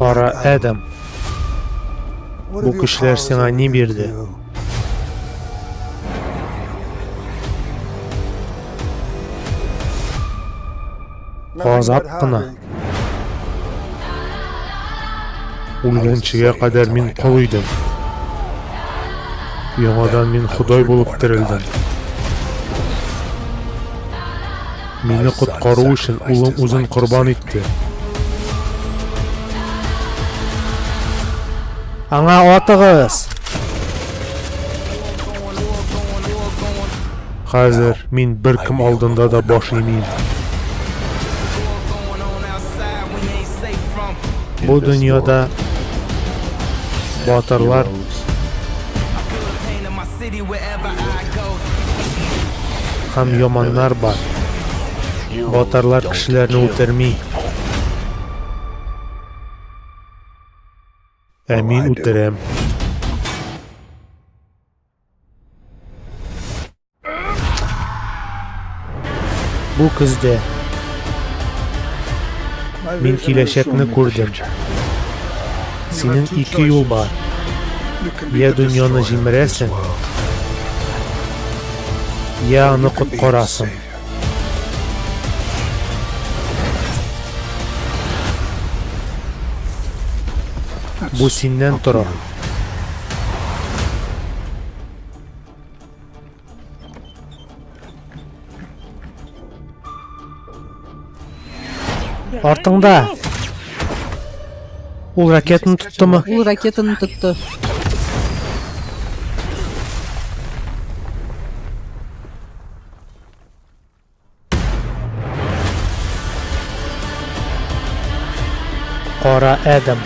Кара Адам. Бу көчләр сиңа ни бирде? Газап кына. Үлгәнчегә кадәр мин кол идем. Яңадан мин Ходай булып терелдем. Мине коткару өчен улым үзен корбан итте. Аңа атыгыз! Хәзер мин беркем алдында да баш имим. Бу дөньяда батырлар һәм яманнар бар. Батырлар кешеләрне үтерми. Ә мин үтерәм. Бу көздә мин киләчәкне күрдем. Синең ике юл бар. Я дөньяны җимерәсең, я аны коткарасың. Бу синнән тора. Артыңда. Ул ракетаны тоттымы? Ул ракетаны тотты. Кара Эдам.